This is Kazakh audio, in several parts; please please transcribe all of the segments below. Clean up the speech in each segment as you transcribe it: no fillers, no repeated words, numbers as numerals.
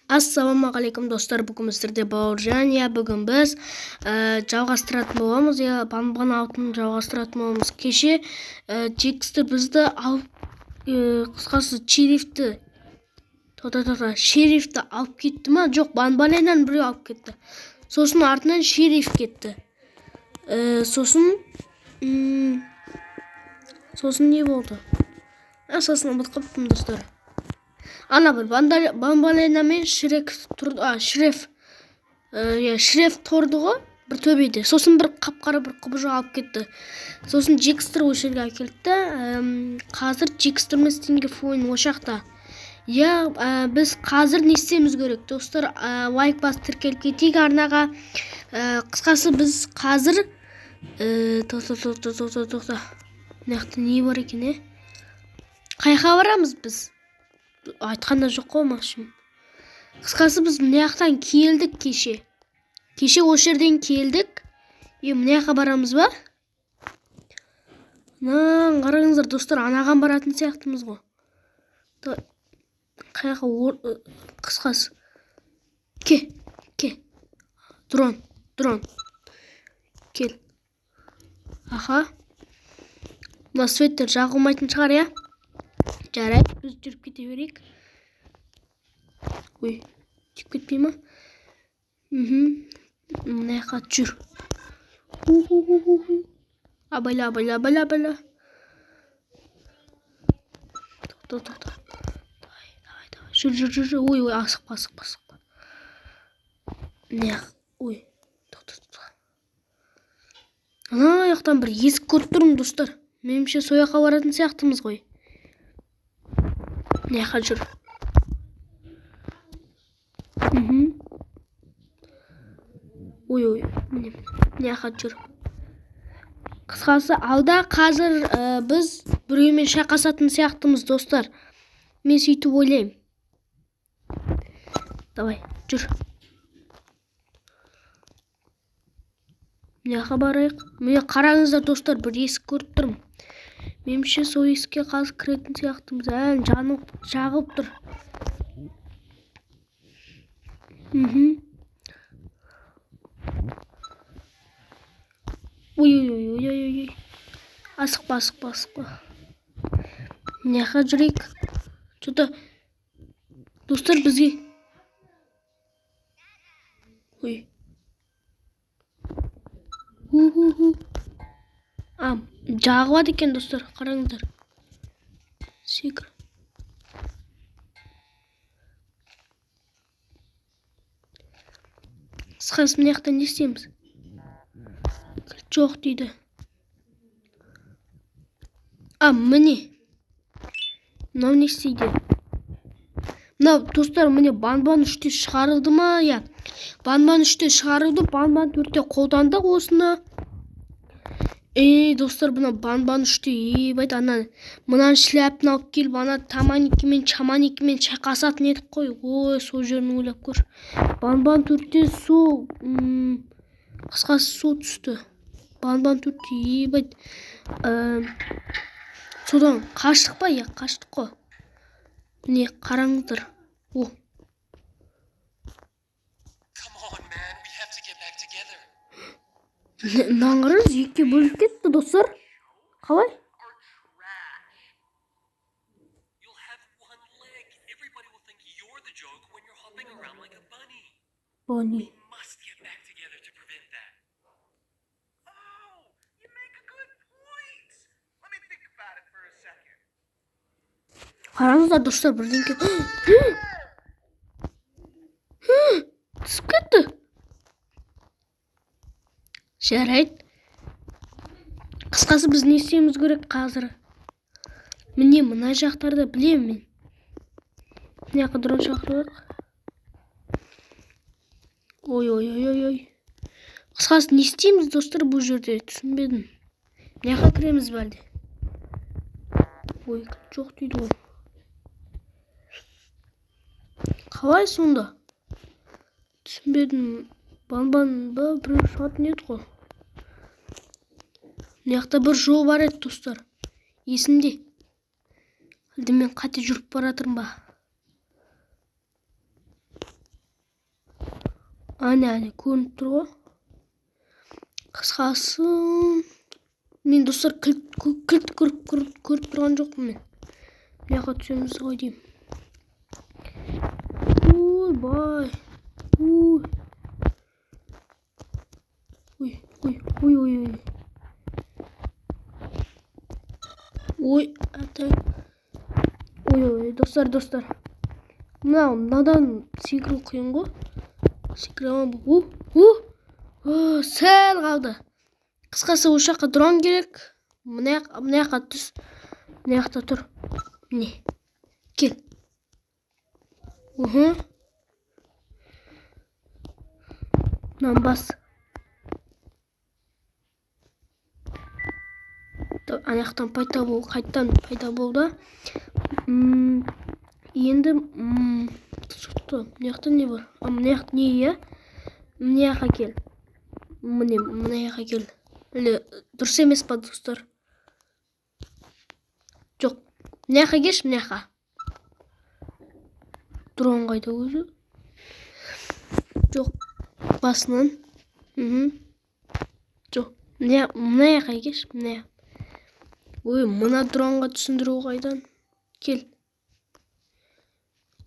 Ассалаумағалейкум, достар! Бүгін сіздерде Бауыржан. Иә, бүгін біз жалғастыратын боламыз, иә, Банбан алтын жалғастыратын боламыз. Кеше Джекстер бізді алып, қысқасы, шерифті, тоқта, тоқта, шерифті алып кетті ма? Жоқ, Банбанайдан біреу алып кетті, сосын артынан шериф кетті. Сосын не болды? Сосын ұмытып қалыппын, достар. Ана бір Бамбалена мен Шрек тұрды, а, Шреф. Иә, Шреф тұрды ғой бір төбеде. Сосын бір қап-қара бір құбыжық алып кетті. Сосын Джекстер осы жерге әкелді да, қазір Джекстер мен Стинги Фойн ошақта. Иә, біз қазір не істеуіміз керек, достар? Лайк басып тіркеліп кетейік арнаға. Қысқасы, біз қазір тоқта, тоқта, тоқта, тоқта. Мына жақта не бар екен, е? Қай жаққа барамыз біз? Айтқан да жоқ қой максим. Қысқасы, біз мына жақтан келдік кеше. Кеше осы жерден келдік. Е, мына жаққа барамыз ба? Мына қараңыздар, достар, анаған баратын сияқтымыз ғой. Қай жаққа? Қысқасы, ке, ке, дрон, дрон, кел. Аха, мына светтер жағылмайтын шығар, иә? Жарайды, біз жүріп кете берейік. Ой, тиіп кетпей ма? Мына жаққа жүр. Абайла, абайла, абайла, абайла. Тоқта, тоқта, давай, давай, давай, жүр, жүр, жүр, жүр. Ой, ой, асықпа, асықпа, асықпа. Мына, ой, тоқта, тоқта. Ана жақтан бір есік көріп тұрмын, достар. Меніңше, сол жаққа баратын сияқтымыз ғой. Мына жаққа жүр. Ой, ой, міне, мына жаққа жүр. Қысқасы, алда қазір біз біреумен шайқасатын сияқтымыз, достар. Мен сөйтіп ойлаймын. Давай, жүр. Мына жаққа барайық. Міне, қараңыздар, достар, бір есік көріп тұрмын. Меніңше, сол есікке қазір кіретін сияқтымыз. Әлі жанып, жағылып тұр. Ой, ой, ой, ой, ой, ой. Асықпа, асықпа, асықпа. Мына жаққа жүрейік. Что-то, достар, бізге. Ой. Ху-ху-ху. А, жағылады екен, достар, қараңыздар. Секір. Қысқасы, мына жақта не істейміз? Кілт жоқ дейді. А, міне. Мынау не істейді? Мынау, достар, міне, Банбан 3-те шығарылды ма? Иә. Банбан 3-те шығарылды, Банбан 4-те қолдандық осыны. Ей, достар, мына Банбан 3-те, ебать, ана мынаны шляпаны алып келіп, ана Таманикімен, Чаманикімен шайқасатын едік қой. Ой, сол жерін ойлап көр. Банбан 4-те сол, қысқасы, су түсті. Банбан 4-те, ебать, содан қаштық па? Иә, қаштық қой. Міне, қараңыздар. О. Come on, man. We have to get back together. Мынаны қараңыз, екіге бөлініп кетті, достар. Қалай? Are trash. You'll have one leg. Everybody will think you're the joke when you're hopping around like a bunny. Bunny. We must get back together to prevent that. Oh, you make a good point. Let me think about it for a second. Қараңыздар, достар, бірдеңке түсіп кетті. Жарайды. Қысқасы, біз не істеуіміз керек қазір? Міне, мына жақтарды білемін мен. Мына жаққа дрон шақырайық. Ой, ой, ой, ой, ой. Қысқасы, не істейміз, достар, бұл жерде? Түсінбедім. Мына жаққа кіреміз бе әлде? Ой, жоқ дейді ғой. Қалай сонда? Түсінбедім. Банбан ба, біреу шығатын еді ғой. Мына жақта бір жол бар еді, достар. Есімде. Әлде мен қате жүріп бара жатырмын ба? Әне, әне, көрініп тұр ғой. Қысқасы, мен, достар, кілт көріп тұрған жоқпын мен. Мына жаққа түсеміз ғой деймін. Ойбай. Ой. Ой, ой, ой, ой, ой. Ой, ата. Ой, ой, достар, достар. Мынадан секіру қиын ғой. Секіре аламын. У, у. О, сәл қалды. Қысқасы, осы жаққа дрон керек. Мына жаққа түс. Мына жақта тұр. Міне. Кел. Угу. Мынаны бас. Ана жақтан пайда бол, қайтадан пайда болды. Енді шықты. Мына жақта не бар? А, мына жақта не, иә? Мына жаққа кел. Міне, мына жаққа кел. Или дұрыс емес па, достар? Жоқ. Мына жаққа келші, мына жаққа. Дрон қайда өзі? Жоқ. Басынан. Мхм. Жоқ. Мына жаққа келші, мына. Ой, мына дронға түсіндіру қайдан? Кел.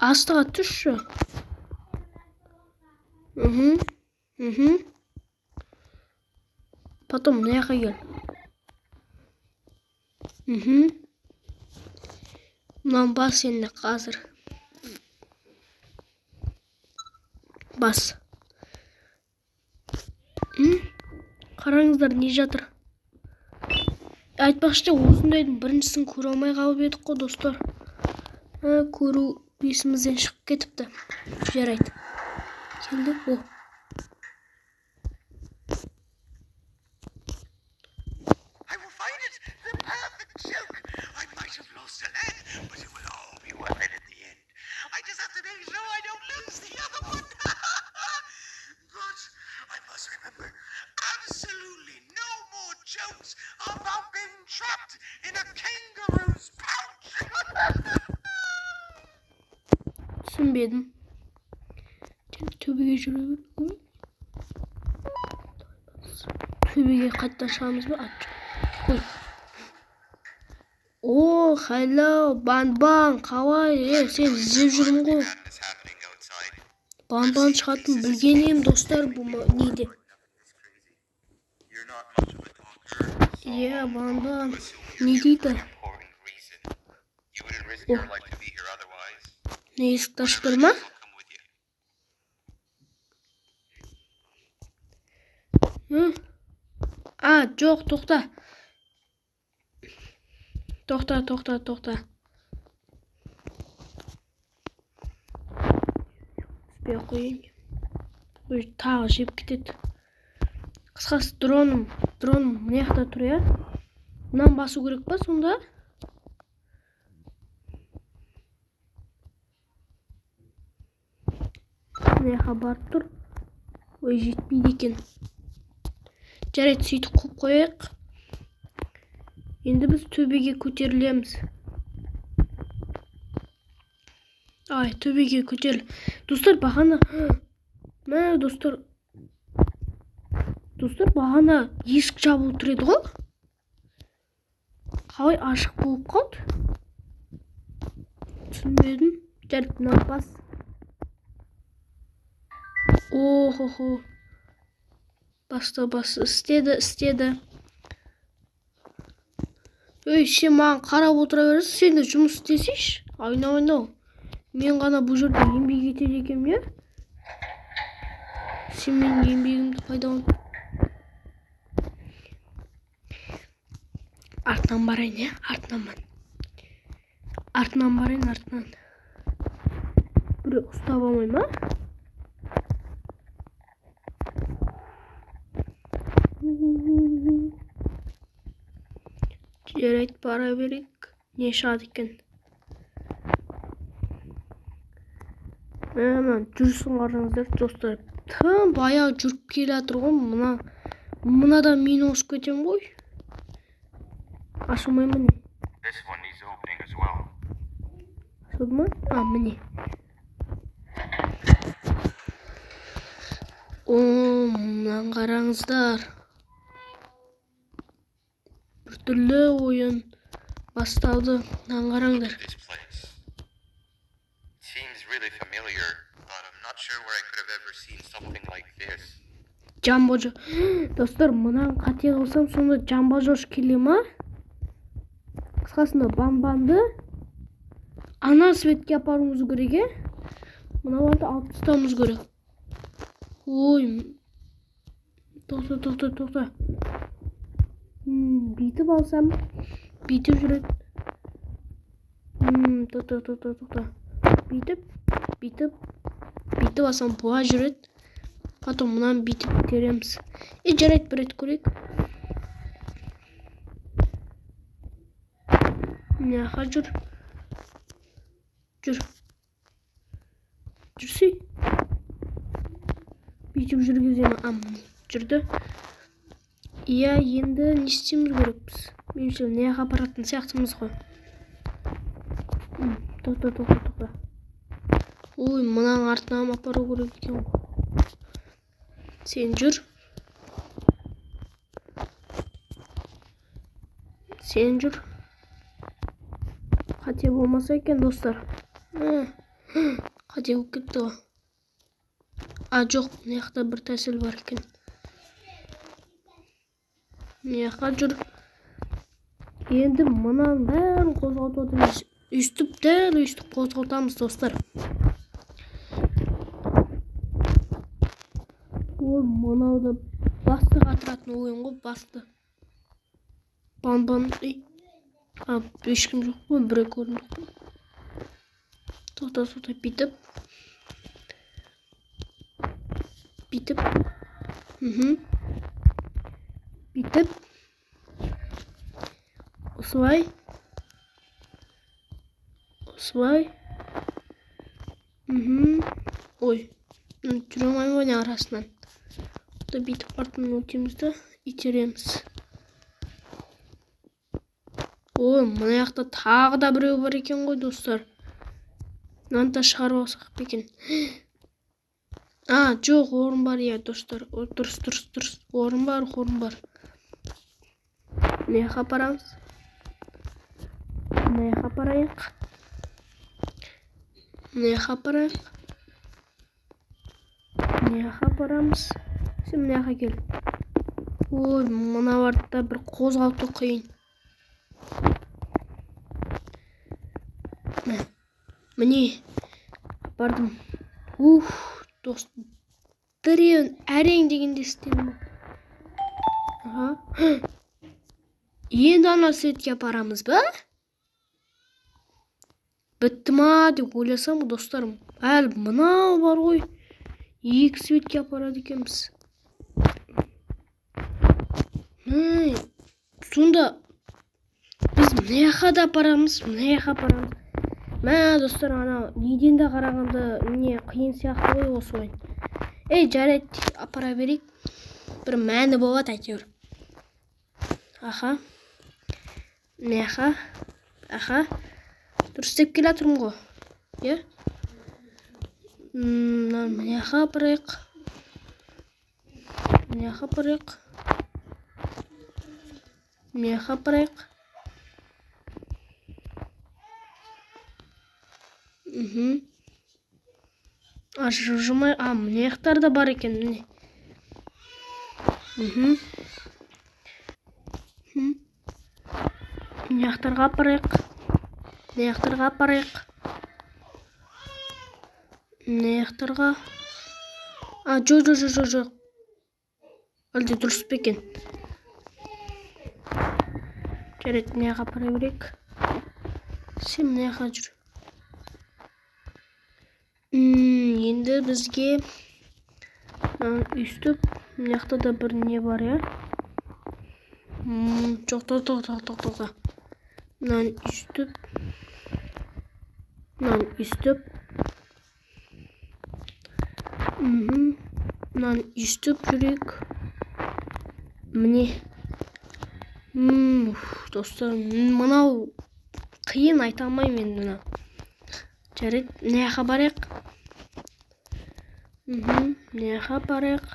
Астыға түсші. Мхм. Мхм. Потом мына жаққа кел. Мхм. Мынаны бас енді қазір. Бас. Қараңыздар, не жатыр. Айтпақшы, осындайдың біріншісін көре алмай қалып едік қой, достар. Көру есімізден шығып кетіпті. Жарайды. Келді. О. I will find it. The perfect joke. I might have lost a leg, but it will all be worth it in the end. I just have to make sure I don't lose the other one. But I must remember, absolutely no more jokes about being trapped in a kangaroo's pouch. Түсінбедім. Төбеге жүре бер. Ой. Төбеге қайтадан шығамыз ба? А, жоқ. Ой. О, hello, Бан-бан, қалай? Е, сен іздеп жүрмін ғой. Madness happening outside. Бан-бан шығатынын білген едім, достар, бұл неде? You're not much of a talker, so Иә, Бан-бан. assume you're Не here for дейді? an important reason. You wouldn't risk your life to be here otherwise. Не, есікті ашып тұр ма? I'll come with you. Hı? А, жоқ, тоқта. Тоқта, тоқта, тоқта. Түспей ақ қояйын. Ой, тағы жеп кетеді. Қысқасы, дроным мына жақта тұр, иә? Мынаны басу керек па сонда? Мына жаққа барып тұр. Ой, жетпейді екен. Жарайды, сөйтіп қойып қояйық. Енді біз төбеге көтерілеміз. Ай, төбеге көтеріл. Достар, бағана, мә, достар. Достар, бағана есік жабылып тұр еді ғой. Қалай ашық болып қалды? Түсінбедім. Жарайды, мынаны бас. О-хо-хо. Басты, басты. Істеді, істеді. Ей, сен маған қарап отыра бересің, сен де жұмыс істесейші. Айнау, айнау. Мен ғана бұл жерде еңбек етеді екенмін, иә? Сен менің еңбегімді пайдалан. Артынан барайын, иә? Артынан бар. Артынан барайын, артынан. Біреу ұстап алмай ма? Жарайды, бара берейік. Не шығады екен? Мына жүрісін қараңыздар, достар. Тым баяу жүріп келе жатыр ғой. Мынадан мен озып кетемін ғой. Ашылмай ма не? This one needs opening as well. Ашылды ма? А, міне. Мынаны қараңыздар. Біртүрлі ойын басталды. Мынаны қараңдар. This place. Seems really familiar, but I'm not sure where I could have ever seen something like this. Джамбо Джо. Достар, мынаны қате қылсам, сонда Джамбо Джош келе ма? Қысқасында Бамбанды ана светке апаруымыз керек, е? Мыналарды алып тастауымыз керек. Ой, тоқта, тоқта, тоқта. Бүйтіп алсам, бүйтіп жүреді. Тоқта, тоқта, тоқта. Бүйтіп, бүйтіп, бүйтіп алсам, бұға жүреді. Потом мынаны бүйтіп тереміз. Е, жарайды, бір рет көрейік. Мына жаққа жүр. Жүр. Жүрсей. Бүйтіп жүргіземін. А, міне, жүрді. Иә, енді не істеуіміз керекпіз? Меніңше, мына жаққа апаратын сияқтымыз ғой. Тоқта, тоқта, тоқта. Ой, мынаның артынан апару керек екен ғой. Сен жүр. Сен жүр. Қате болмаса екен, достар. Қате болып кетті ғой. А, жоқ, мына жақта бір тәсіл бар екен. Мына жаққа жүр. Енді мынаның бәрін қозғалтып отырмыз. Өйстіп, дәл өйстіп қозғалтамыз, достар. Ой, мынау да басты қатыратын ойын ғой, басты. Бан-бан, ей. А, ешкім жоқ қой, біреу көрінді ғой. Тоқта, тоқта, бүйтіп. Бүйтіп. Бүйтіп. Осылай. Осылай. Ой, жүре алмаймын ғой арасынан. Бүйтіп артынан өтеміз да итереміз. Ой, мына жақта тағы да біреу бар екен ғой, достар. Мынаны да шығарып алсақ па екен? А, жоқ, орын бар, иә, достар. О, дұрыс, дұрыс, дұрыс. Орын бар, орын бар. Мына жаққа апарамыз. Мына жаққа апарайық. Мына жаққа апарайық. Мына жаққа апарамыз. Сен мына жаққа кел. Ой, мыналарды да бір қозғалту қиын. Міне, апардым. Уф, дос, біреуін әрең дегенде істедім. Аха. Енді ана светке апарамыз ба? Бітті ма деп ойласам, достарым, әлі мынау бар ғой. Екі светке апарады екенбіз. Сонда біз мына жаққа да апарамыз, мына жаққа апарамыз. Мә, достар, ана неден де қарағанда не қиын сияқты ғой осы ойын. Ей, жарайды, апара берейік. Бір мәні болады әйтеуір. Аха. Мына жаққа. Аха. Дұрыс істеп келе жатырмын ғой. Иә? Мына жаққа апарайық. Мына жаққа апарайық. Мына жаққа апарайық. А, жылжымай, а, мына жақтар да бар екен, міне. Мына жақтарға апарайық. Мына жақтарға апарайық. Мына жақтарға. А, жоқ, жоқ, жоқ, жоқ, жоқ. Әлде дұрыс па екен? Жарайды, мына жаққа апара берейік. Сен мына жаққа жүр. Енді бізге, өйстіп, мына жақта да бір не бар, иә? Жоқ, тоқта, тоқта, тоқта, тоқта. Мынаны өйстіп, мынаны өйстіп. Мынаны өйстіп жүрейік. Міне. Достар, мынау қиын, айта алмаймын енді мына. Жарайды, мына жаққа барайық. Мына жаққа барайық.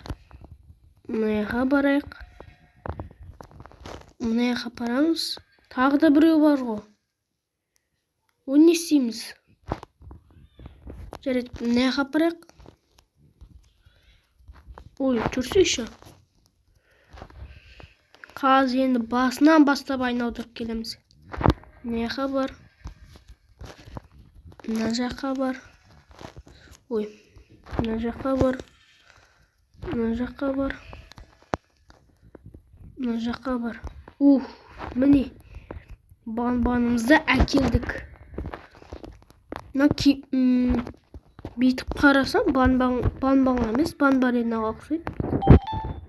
Мына жаққа барайық. Мына жаққа барамыз. Тағы да біреу бар ғой. Оны не істейміз? Жарайды, мына жаққа барайық. Ой, жүрсейші. Қазір енді басынан бастап айналдырып келеміз. Мына жаққа бар. Мына жаққа бар. Ой, мына жаққа бар. Мына жаққа бар. Мына жаққа бар. Ух, міне. Банбанымызды әкелдік. Мына бүйтіп қарасам, банбан емес, банбаринаға ұқсайды.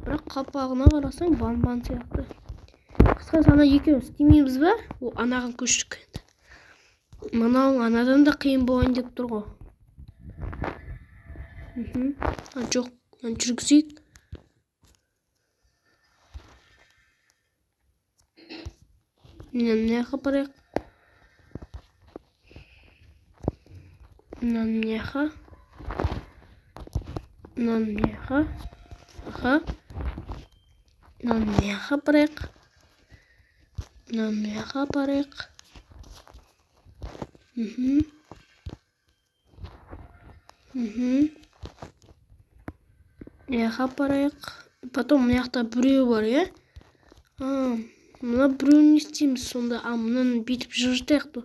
Бірақ қапағына қарасаң, банбан сияқты. Қысқасы, ана екеуін істемейміз ба? О, анаған көштік енді. Мынауың анадан да қиын болайын деп тұр ғой. А, жоқ, мынаны жүргізейік. Міне, мына жаққа барайық. Мынаны мына жаққа. Мынаны мына жаққа. Аха. Мынаны мына жаққа барайық. Мынаны мына жаққа барайық. Мына жаққа барайық. Потом мына жақта біреу бар, иә? А, мына біреуін не істейміз сонда? А, мынаны бүйтіп жылжытайық та.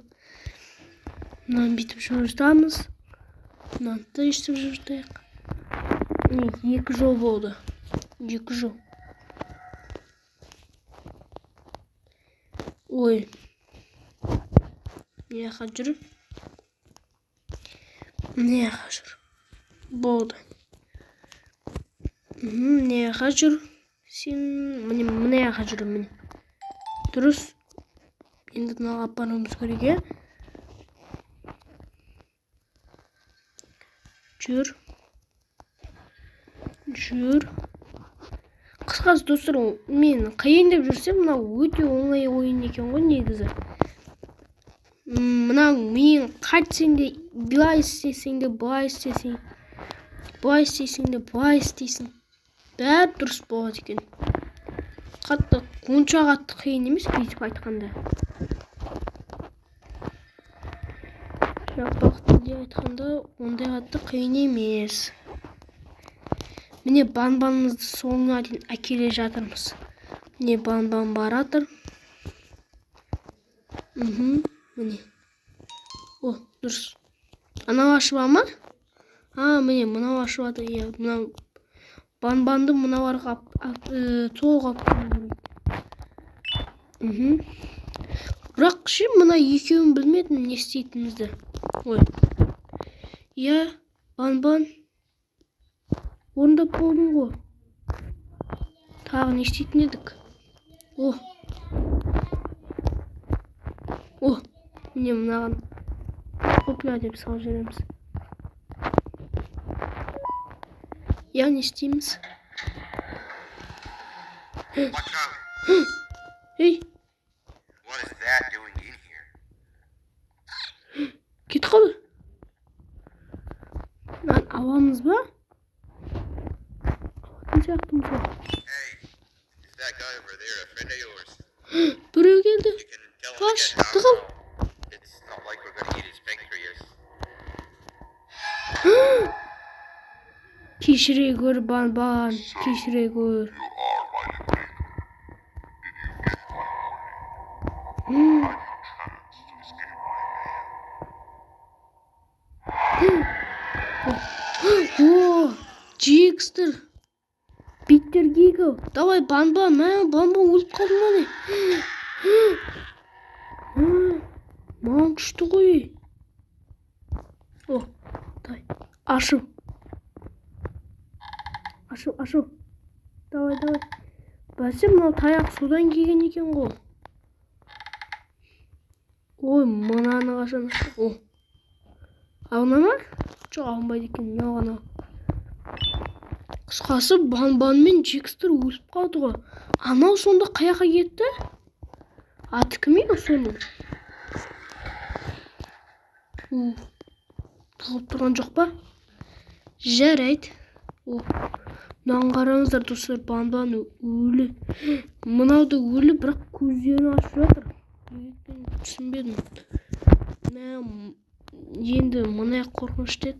Мынаны бүйтіп жылжытамыз. Мынаны да өйстіп жылжытайық. Міне, екі жол болды. Екі жол. Ой. Мына жаққа жүр. Мына жаққа жүр. Болды. Мына жаққа жүр. Сен міне, мына жаққа жүр, міне. Дұрыс. Енді мынаға апаруымыз керек, иә? Жүр. Жүр. Қысқасы, достар, мен қиын деп жүрсем, мынау өте оңай ойын екен ғой негізі. Мынау миың қайтсең де, былай істесең де, былай істесең, былай істесең де, былай істейсің. Бәрі дұрыс болады екен. Қатты, онша қатты қиын емес бүйтіп айтқанда. Жалпақ тілде айтқанда ондай қатты қиын емес. Міне, банбанымызды соңына дейін әкеле жатырмыз. Міне, банбан баратыр. Міне. О, дұрыс. Анау ашып ма? А, міне, мынау ашып жатыр. Иә, мынау банбанды мыналарға толық алып келу керек. Бірақ ше, мына екеуін білмедім не істейтінімізді. Ой. Иә, банбан. Орындап болдың ғой. Тағы не істейтін едік? О. О, міне мынаған опля деп салып жібереміз. Иә, не істейміз? Watch out. Ей. What is that doing in here? Кетіп қалды. Мынаны аламыз ба? Алатын сияқтымыз ғой. Hey, is that guy over there a friend of yours? Біреу келді. You can tell him to Қаш, get out. тығыл. It's not like we're gonna eat his pancreas. Кешіре көр, Банбан, кешіре көр. О, Джекстер. Биттер Гигл. Давай, Банбан, мә, Банбан өліп қалды ма не? Маған күшті ғой. О, давай. Ашу. Ашу, ашу. Давай, давай. Бәсе, мынау таяқ содан келген екен ғой. Ой, мынаны қашан аштық? О. Алына ма? Жоқ, алынбайды екен. Мынау ғана. Қысқасы, Банбан мен Джекстер өліп қалды ғой. Анау сонда қаяққа кетті? Аты кім еді соның? У, тығылып тұрған жоқ па? Жарайды. О, Мынаны қараңыздар, достар, Банбан өлі. Мынау да өлі, бірақ көздерін ашып жатыр. Неге екенін түсінбедім. Мә, енді мына қорқынышты еді.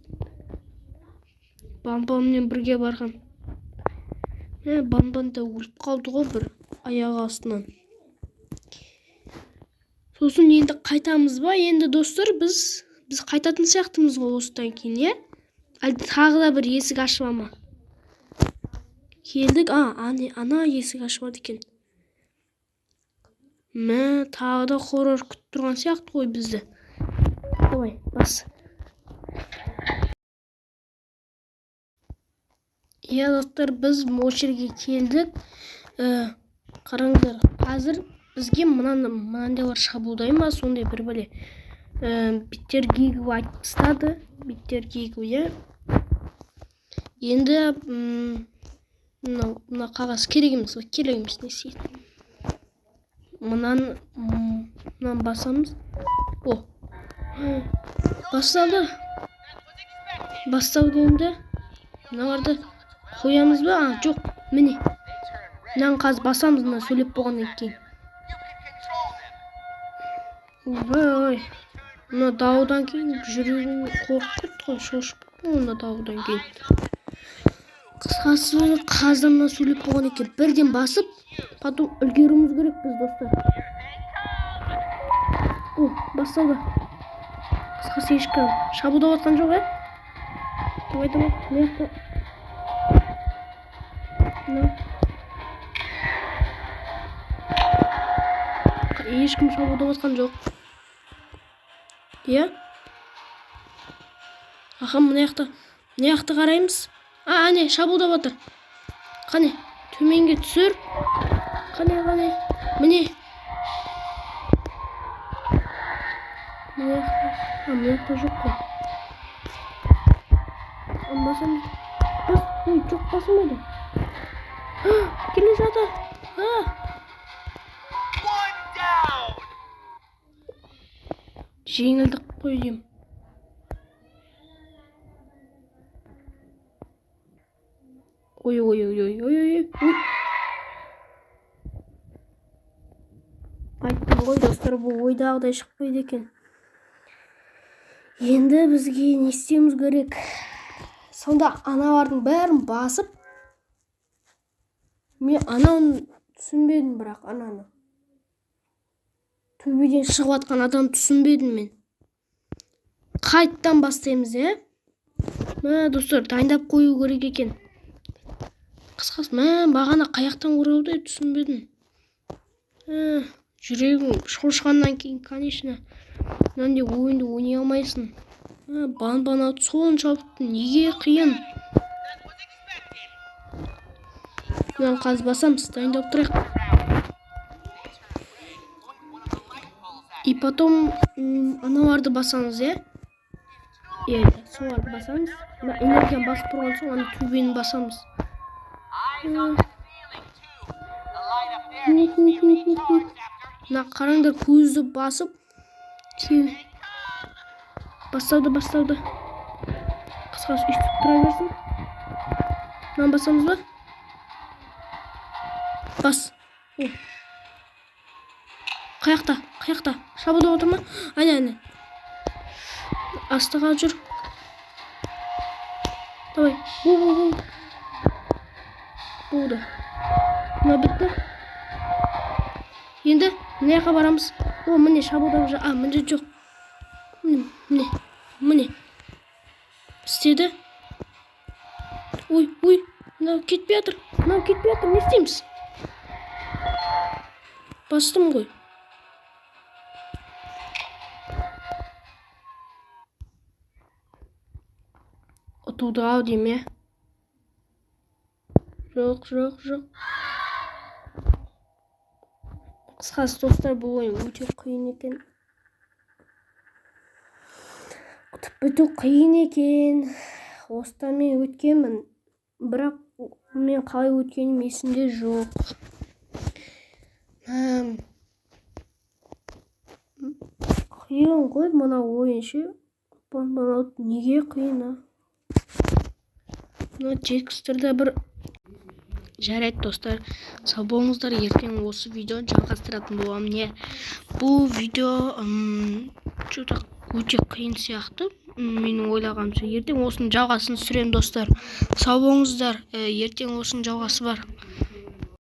Банбанмен бірге барған. Мә, Банбан да өліп қалды ғой бір аяқ астынан. Сосын енді қайтамыз ба? Енді, достар, біз қайтатын сияқтымыз ғой осыдан кейін, иә? Әлде тағы да бір есік ашыла ма? Келдік. А, ана есік ашылады екен. Мә, тағы да хоррор күтіп тұрған сияқты ғой бізді. Давай, бас. Иә, достар, біз осы жерге келдік. Қараңыздар, қазір бізге мынандайлар шабуылдай ма, сондай бір бәле. Биттер Гигл айтып тастады. Биттер Гигл, иә. Енді мына қағаз керек емес, ол керек емес, не істейді? Мынаны басамыз. О, басталды. Басталды енді. Мыналарды қоямыз ба? А, жоқ, міне. Мынаны қазір басамыз, мына сөйлеп болғаннан кейін. Ойбай. Мына даудан кейін жүрегім қорқып кетті ғой, шошып кеттім мына даудан кейін. Қысқасы, қазір мына сөйлеп болғаннан кейін бірден басып, потом үлгеруіміз керек біз, достар. О, басталды. Қысқасы, ешкім шабуылдап жатқан жоқ, ә? Давай, давай, мына жақта. Мына. Ешкім шабуылдап жатқан жоқ. Иә? Аха, мына жақта. Мына жақты қараймыз. А, әне, шабуылдап жатыр. Қане, төменге түсір. Қане, қане. Міне. Мына жақта. А, мына жақта жоқ қой. А, басамыз. Бас, ой, жоқ, басылмайды. А, келе жатыр. А. Жеңілдік қой деймін. Ой, ой, ой, ой, ой, ой, ой. Айттым ғой, достар, бұл ойдағыдай шықпайды екен. Енді бізге не істеуіміз керек? Сонда аналардың бәрін басып, мен ананы түсінбедім, бірақ ананы. Төбеден шығып жатқан адам түсінбедім мен. Қайттан бастаймыз, ә? Мә, достар, дайындап қою керек екен. Қысқасы, мә, бағана қаяқтан оралды түсінбедім. Жүрегім шошқаннан кейін, конечно, мынандай ойынды ойнай алмайсың. Банбан ату соншалықты неге қиын? Мынаны қазір басамыз, дайындап тұрайық. И потом аналарды басамыз, иә? Иә, иә, соларды басамыз. Мына энергияны басып тұрған соң, ана төбені басамыз. Мына қараңдар, көзді басып, басталды, басталды. Қысқасы, өйстіп тұра берсін. Мынаны басамыз ба? Бас. О. Қаяқта? Қаяқта? Шабуылдап отыр ма? Әне, әне. Астыға жүр. Давай. Бу, бу, бу. Болды. Мына бітті. Енді мына жаққа барамыз. О, міне шабуылдап жүр. А, міне жоқ. Міне, міне, міне. Істеді. Ой, ой, мынау кетпей жатыр. Мынау кетпей жатыр. Не істейміз? Бастым ғой. Ұтылды ау деймін, иә? Жоқ, жоқ, жоқ. Қысқасы, достар, бұл ойын өте қиын екен. Ұтып біту қиын екен. Осыдан мен өткенмін, бірақ мен қалай өткенім есімде жоқ. Қиын ғой мына ойын ше. Мынау неге қиын, а? Мына Джекстерде бір Жарайды, достар, сау болыңыздар. Ертең осы видеоны жалғастыратын боламын. Не, бұл видео что-то өте қиын сияқты менің ойлағанымша. Ертең осының жалғасын түсіремін, достар. Сау болыңыздар. Ертең осының жалғасы бар.